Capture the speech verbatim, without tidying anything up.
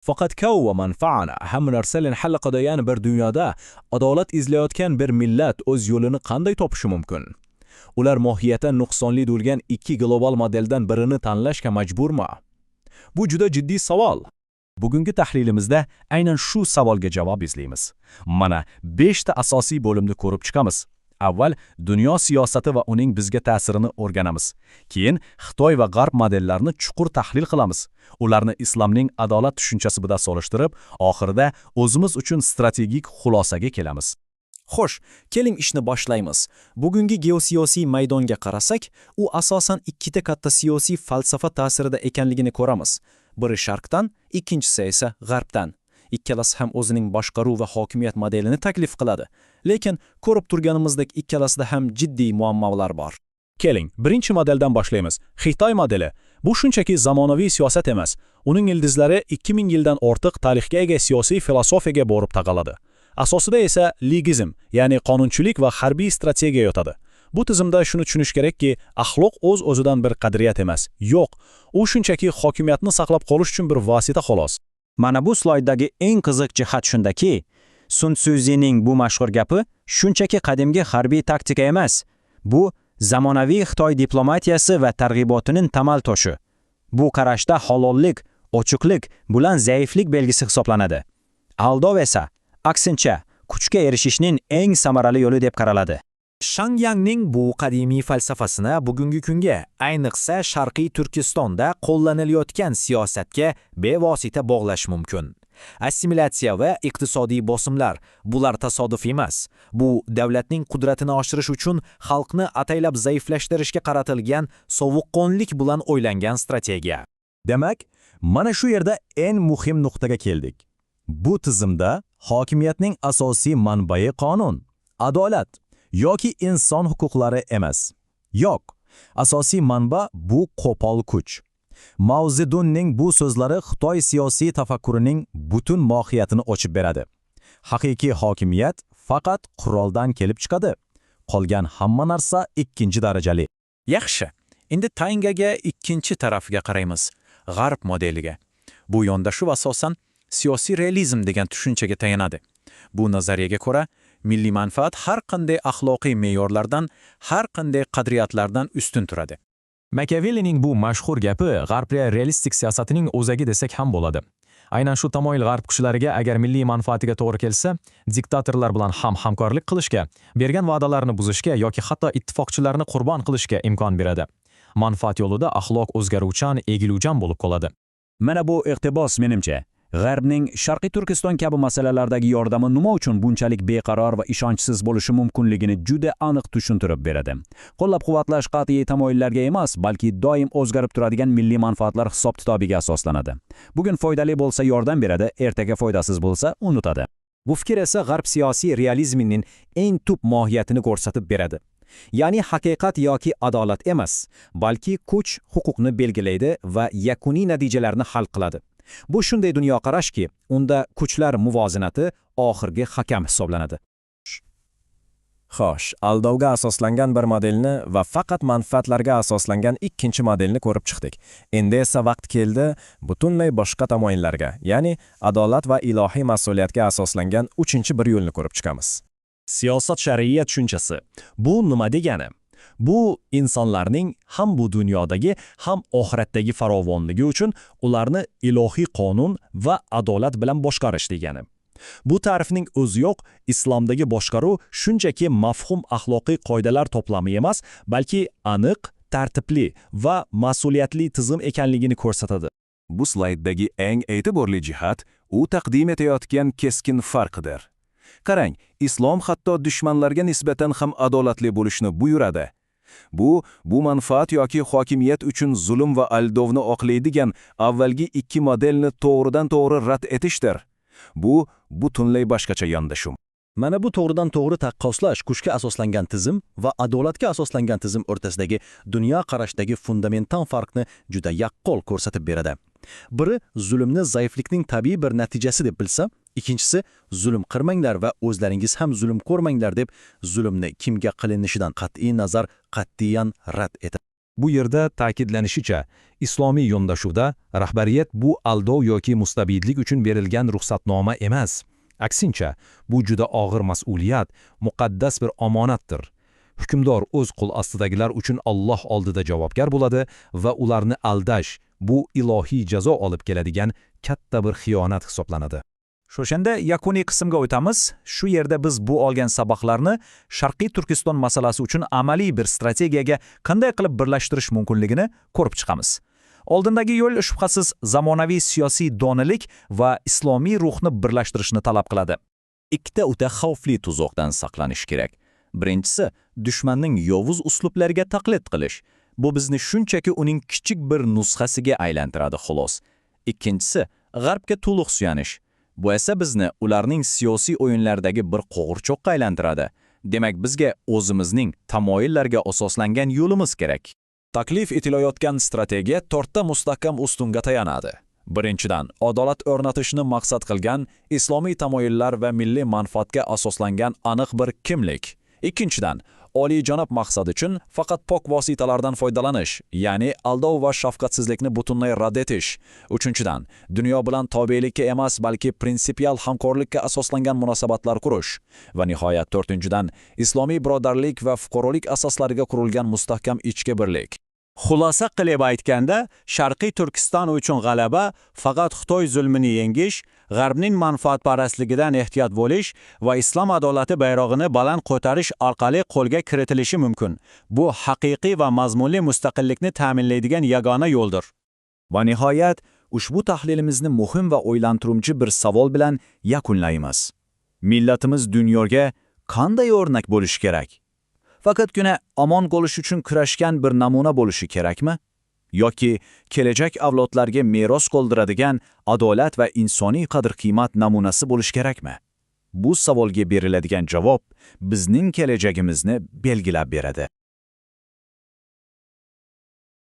Faqat كَوْ وَمَنْ فَعَلَ، ھەممە نەرسە لەن ھەل قىلىدىغان بىر دۇنيادا ئادالەت ئىزلەيۋاتقان بىر مىللەت ئۆز يولىنى قانداق تاپىشى مۇمكىن؟ ئۇلار ماھىيەتەن نۇقسانلىق بولغان ئىككى گلوبال مودېلدىن بىرىنى تاللاشقا مەجبۇرمۇ؟ بۇ جۈدە جىددىي ساۋال. بۈگۈنكى تەھلىلىمىزدە ئەينەن شۇ ساۋالغا جاۋاب ئىزلەيمىز. مانا، بەشتە ئاساسىي بۆلۈمنى كۆرۈپ چىقىمىز. ئاۋۋال دۇنيا سىياسىتى ۋە ئۇنىڭ بىزگە تەسىرىنى ئۆگىنىمىز. كېيىن خىتاي ۋە غەرب مودېللارنى چوقۇر تەھلىل قىلىمىز. ئۇلارنى ئىسلامنىڭ ئادالەت چۈشەنچىسى بىلەن سولاشتۇرۇپ، ئاخىرىدا ئۆزىمىز ئۈچۈن ستراتېگىك خۇلاسىگە كېلىمىز. خوش، كېلىڭ ئىشنى باشلايمىز. بۈگۈنكى گېئوسىياسىي مەيدانغا قارىساق، ئۇ ئاساسەن ئىككىتا كاتتا سىياسىي پەلسەپە تەسىرىدە ئىكەنلىكىنى كۆرىمىز. بىرى شەرقتىن، ئىككىنچىسى ئىسە غەربتىن. ئىككىلىسى ھەم ئۆزىنىڭ باشقارۇۋ ۋە ھاكىمىيەت مودېلىنى تەكلىپ قىلىدۇ. لېكىن، كۆرۈپ تۇرغىنىمىزدەك ئىككىلىسىدە ھەم جىددىي مۇئەممالار بار. كېلىڭ، بىرىنچى مودېلدىن باشلايمىز. خىتاي مودېلى. بۇ شۇنچىكى زامانىۋى سىياسەت ئەمەس. ئۇنىڭ يىلتىزلىرى ئىككى مىڭ يىلدىن ئارتۇق تارىخقا ئىگە سىياسىي فىلوسوفىيەگە بېرىپ تاقىلىدۇ. ئاساسىدا ئىسە لېگىزم، يەنى قانۇنچىلىك ۋە ھەربىي ستراتېگىيە ياتىدۇ. بۇ تىزىمدا شۇنى چۈشىنىش كېرەككى، ئەخلاق ئۆز-ئۆزىدىن بىر قەدرىيەت ئەمەس. يوق، ئۇ شۇنچىكى ھاكىمىيەتنى ساقلاپ قېلىش ئۈچۈن بىر ۋاسىتە، خولاس. مانا بۇ سلايددىكى ئەڭ قىزىق جىھەت شۇنداكى، سۇن سۈزىنىڭ بۇ مەشھۇر گېپى شۇنچىكى قەدىمكى ھەربىي تاكتىكا ئەمەس. بۇ زامانىۋى خىتاي دىپلوماتىيەسى ۋە تەرغىباتىنىڭ تامال توشى. بۇ قاراشتا ھالاللىق، ئوچۇقلۇق بىلەن زەئىپلىك بەلگىسى ھېسابلىنىدۇ. ئالداۋ ئەمەس، ئاكسىنچە، كۈچكە ئېرىشىشنىڭ ئەڭ سامارىلىق يولى دەپ قارىلىدۇ. شاڭياڭنىڭ بۇ قەدىمىي پەلسەپىسىنى بۈگۈنكى كۈنگە، ئاينىقسا، شەرقىي تۈركىستاندا قوللىنىلىۋاتقان سىياسەتكە بىۋاسىتە باغلاش مۇمكىن. ئاسسىمىلياتسىيە ۋە ئىقتىسادىي بۆسۈملەر، بۇلار تاسادىپىي ئەمەس. بۇ، دۆلەتنىڭ قۇدرىتىنى ئاشۇرۇش ئۈچۈن خەلقنى ئاتايلاپ زەئىپلەشتۈرۈشكە قارىتىلغان سوغۇققانلىق بىلەن ئويلانغان ستراتېگىيە. دېمەك، مانا شۇ يەردە ئەڭ مۇھىم نۇقتىغا كەلدۇق. بۇ تىزىمدا ھاكىمىيەتنىڭ ئاساسىي مەنبەسى قانۇن، ئادالەت ياكى ئىنسان ھوقۇقلىرى ئەمەس. ياق، ئاساسىي مەنبە بۇ قوپال كۈچ. ماۋزېدۇننىڭ بۇ سۆزلىرى خىتاي سىياسىي تەپەككۇرىنىڭ پۈتۈن ماھىيىتىنى ئاچىپ بېرىدۇ. ھەقىقىي ھاكىمىيەت پەقەت قورالدىن كېلىپ چىقىدۇ. قالغان ھەممە نەرسە ئىككىنچى دەرىجىلىك. ياخشى، ئەمدى تەڭگىگە ئىككىنچى تەرەپكە قارايمىز، غەرب مودېلىگە. بۇ ياندىشىش ئاساسەن سىياسىي رېئالىزم دېگەن چۈشەنچىگە تايىنىدۇ. بۇ نەزەرىيەگە كۆرە، مىللىي مەنپەئەت ھەر قانداق ئەخلاقىي مەيارلاردىن، ھەر قانداق قەدرىيەتلەردىن ئۈستۈن تۇرىدۇ. ماكىياۋېللىنىڭ بۇ مەشھۇر گېپى غەرب رېئالىستىك سىياسىتىنىڭ ئۆزىكى دېسەك ھەم بولىدۇ. ئاينەن شۇ تامايىل غەرب كۈچلىرىگە ئەگەر مىللىي مەنپەئەتىگە توغرا كەلسە، دىكتاتورلار بىلەن ھەم ھەمكارلىق قىلىشقا، بەرگەن ۋەدىلەرنى بۇزۇشقا ياكى ھەتتا ئىتتىپاقچىلارنى قۇربان قىلىشقا ئىمكان بېرىدۇ. مەنپەئەت يولىدا ئەخلاق ئۆزگەرۈشچان، ئېگىلىشچان بولۇپ قالىدۇ. مانا بۇ ئىقتىباس، مېنىڭچە، غەربنىڭ شەرقىي تۈركىستان كەبى مەسىلىلەردىكى ياردىمى نېمە ئۈچۈن بۇنچىلىك بىقارار ۋە ئىشەنچسىز بولۇشى مۇمكىنلىكىنى جۈدە ئېنىق چۈشەندۈرۈپ بېرىدۇ. قوللاپ-قۇۋۋەتلەش قەتئىي تامايىللارغا ئەمەس، بەلكى دائىم ئۆزگىرىپ تۇرىدىغان مىللىي مەنپەئەتلەر ھېساب-كىتابىغا ئاساسلىنىدۇ. بۈگۈن پايدىلىق بولسا ياردەم بېرىدۇ، ئەتىگە پايدىسىز بولسا ئۇنتۇدۇ. بۇ پىكىر ئەسلى غەرب سىياسىي رېئالىزمىنىڭ ئەڭ تۈپ ماھىيىتىنى كۆرسىتىپ بېرىدۇ. يەنى ھەقىقەت ياكى ئادالەت ئەمەس، بەلكى كۈچ ھوقۇقنى بەلگىلەيدۇ ۋە يەكۈنىي نەتىجىلەرنى ھەل قىلىدۇ. بۇ شۇنداق دۇنيا قاراشكى، ئۇندا كۈچلەر مۇۋازىنىتى ئاخىرقى ھاكام ھېسابلىنىدۇ. خوش، ئالداۋغا ئاساسلانغان بىر مودېلنى ۋە پەقەت مەنپەئەتلەرگە ئاساسلانغان ئىككىنچى مودېلنى كۆرۈپ چىقتۇق. ئەمدى ئەسلى ۋاقىت كەلدى، پۈتۈنلەي باشقا تامايىللارغا، يەنى ئادالەت ۋە ئىلاھىي مەسئۇلىيەتكە ئاساسلانغان ئۈچىنچى بىر يولنى كۆرۈپ چىقىمىز. سىياسەت شەرئىيەت چۈشەنچىسى. بۇ نېمە دېگەنى؟ بۇ ئىنسانلارنىڭ ھەم بۇ دۇنيادىكى، ھەم ئاخىرەتتىكى پاراۋانلىقى ئۈچۈن ئۇلارنى ئىلاھىي قانۇن ۋە ئادالەت بىلەن باشقۇرۇش دېگەنى. بۇ تەرىپنىڭ ئۆزىيوق ئىسلامدىكى باشقۇرۇش شۇنچىكى مەفھۇم ئەخلاقىي قائىدىلەر توپلىمى ئەمەس، بەلكى ئېنىق، تەرتىپلىك ۋە مەسئۇلىيەتلىك تىزىم ئىكەنلىكىنى كۆرسىتىدۇ. بۇ سلايددىكى ئەڭ ئېتىبارلىق جىھەت، ئۇ تەقدىم ئېتىۋاتقان كەسكىن پەرقدۇر. قاراڭ، ئىسلام ھەتتا دۈشمەنلەرگە نىسبەتەن ھەم ئادالەتلىك بولۇشنى بۇيرۇدى. بۇ، بۇ مەنپەئەت ياكى ھاكىمىيەت ئۈچۈن زۇلۇم ۋە ئالداۋنى ئاقلايدىغان ئاۋۋالقى ئىككى مودېلنى توغرىدىن-توغرا رەت ئېتىشتۇر. بۇ، پۈتۈنلەي باشقىچە ياندىشىش. مانا بۇ توغرىدىن-توغرا تاققاسلاش كۈچكە ئاساسلانغان تىزىم ۋە ئادالەتكە ئاساسلانغان تىزىم ئوتتۇرىسىدىكى دۇنيا قاراشتىكى فۇندامېنتال پەرقنى جۈدە ياققان كۆرسىتىپ بېرىدۇ. بىرى زۇلۇمنى زەئىپلىكنىڭ تەبىئىي بىر نەتىجىسى دەپ بىلسە، ئىككىنچىسى زۇلۇم قىلماڭلار ۋە ئۆزلىرىڭىز ھەم زۇلۇم كۆرمەڭلار دەپ زۇلۇمنى كىمگە قىلىنىشىدىن قەتئىي نەزەر قەتئىيەن رەت ئېتىدۇ. بۇ يەردە تەكىتلىنىشىچە، ئىسلامىي يۆندىشىۋدە رەھبەرىيەت بۇ ئالداۋ ياكى مۇستەبىتلىك ئۈچۈن بېرىلگەن رۇخسەتنامە ئەمەس. ئەكسىنچە، بۇ جۈدە ئاغىر مەسئۇلىيەت، مۇقەددەس بىر ئامانەتتۇر. ھۆكۈمدار ئۆز قول ئاستىدىكىلەر ئۈچۈن ئاللاھ ئالدىدا جاۋابكار بولىدۇ ۋە ئۇلارنى ئالداش، بۇ ئىلاھىي جازا ئالىپ كېلىدىغان كاتتا بىر خىيانەت ھېسابلىنىدۇ. شۇشەندە ياكۇنىي قىسىمغا ئۆتىمىز. شۇ يەردە بىز بۇ ئالغان ساۋاقلارنى شەرقىي تۈركىستان مەسىلىسى ئۈچۈن ئەمەلىي بىر ستراتېگىيەگە قانداق قىلىپ بىرلەشتۈرۈش مۇمكىنلىكىنى كۆرۈپ چىقىمىز. ئالدىندىكى يول، شۈبھىسىز، زامانىۋى سىياسىي دانىلىك ۋە ئىسلامىي روھنى بىرلەشتۈرۈشنى تەلەپ قىلىدۇ. ئىككىدە ئۆتە خەۋپلى تۇزاقتىن ساقلىنىش كېرەك. بىرىنچىسى، دۈشمەننىڭ ياۋۇز ئۇسلۇبلىرىغا تەقلىد قىلىش. بۇ بىزنى شۇنچىكى ئۇنىڭ كىچىك بىر نۇسخىسىگە ئايلاندۇرىدۇ، خولاس. ئىككىنچىسى، غەربكە تولۇق سۇيانىش. بۇ ئەسە بىزنى ئۇلارنىڭ سىياسىي ئويۇنلىرىدىكى بىر قوغۇرچاققا ئايلاندۇرىدۇ. دېمەك، بىزگە ئۆزىمىزنىڭ تامويىللارغا ئاساسلانغان يولىمىز كېرەك. تەكلىپ ئېتىلىۋاتقان ستراتېگىيە تۆتتە مۇستەھكەم ئۈستۈنگە تايىنىدۇ. بىرىنچىدىن، ئادالەت ئورنىتىشنى مەقسەت قىلغان، ئىسلامىي تامويىللار ۋە مىللىي مەنپەئەتكە ئاساسلانغان ئېنىق بىر كىملىك. ئىككىنچىدىن، ئالىيجاناب مەقسەت ئۈچۈن پەقەت پاك ۋاسىتىلەردىن پايدىلىنىش، يەنى ئالداۋ ۋە شەپقەتسىزلىكنى پۈتۈنلەي رەت ئېتىش. ئۈچىنچىدىن، دۇنيا بىلەن تابىئىيلىككە ئەمەس، بەلكى پرىنسىپىيال ھەمكارلىققا ئاساسلانغان مۇناسىۋەتلەر قۇرۇش. ۋە نىھايەت، تۆتىنچىدىن، ئىسلامىي بۇرادەرلىك ۋە پۇقرالىق ئاساسلىرىغا قۇرۇلغان مۇستەھكەم ئىچكى بىرلىك. خۇلاسە قىلىپ ئېيتقاندا، شەرقىي تۈركىستان ئۈچۈن غەلىبە پەقەت خىتاي زۇلمىنى يەڭگۈش، غەربنىڭ مەنپەئەتپەرەسلىكىدىن ئېھتىيات بولۇش ۋە ئىسلام ئادالىتى بايرىغىنى بالاند كۆتۈرۈش ئارقىلىق قولغا كىرىتىلىشى مۇمكىن. بۇ ھەقىقىي ۋە مەزمۇنلۇق مۇستەقىللىكنى تەمىنلەيدىغان ياگانە يولدۇر. ۋە نىھايەت، ئۇشبۇ تەھلىلىمىزنى مۇھىم ۋە ئويلاندۇرۇمچى بىر ساۋال بىلەن ياكۇنلايمىز. مىللىتىمىز دۇنياغا قانداق ئۆرنەك بولۇشى كېرەك؟ پەقەتگىنە ئامان قېلىش ئۈچۈن كۈرەشكەن بىر نەمۇنە بولۇشى كېرەكمۇ؟ ياكى كېلەچەك ئەۋلادلارغا مىراس قالدۇرىدىغان ئادالەت ۋە ئىنسانىي قەدىر-قىممەت نەمۇنىسى بولۇشى كېرەكمۇ؟ بۇ ساۋالغا بېرىلىدىغان جاۋاب بىزنىڭ كېلەچىكىمىزنى بەلگىلەپ بېرىدۇ.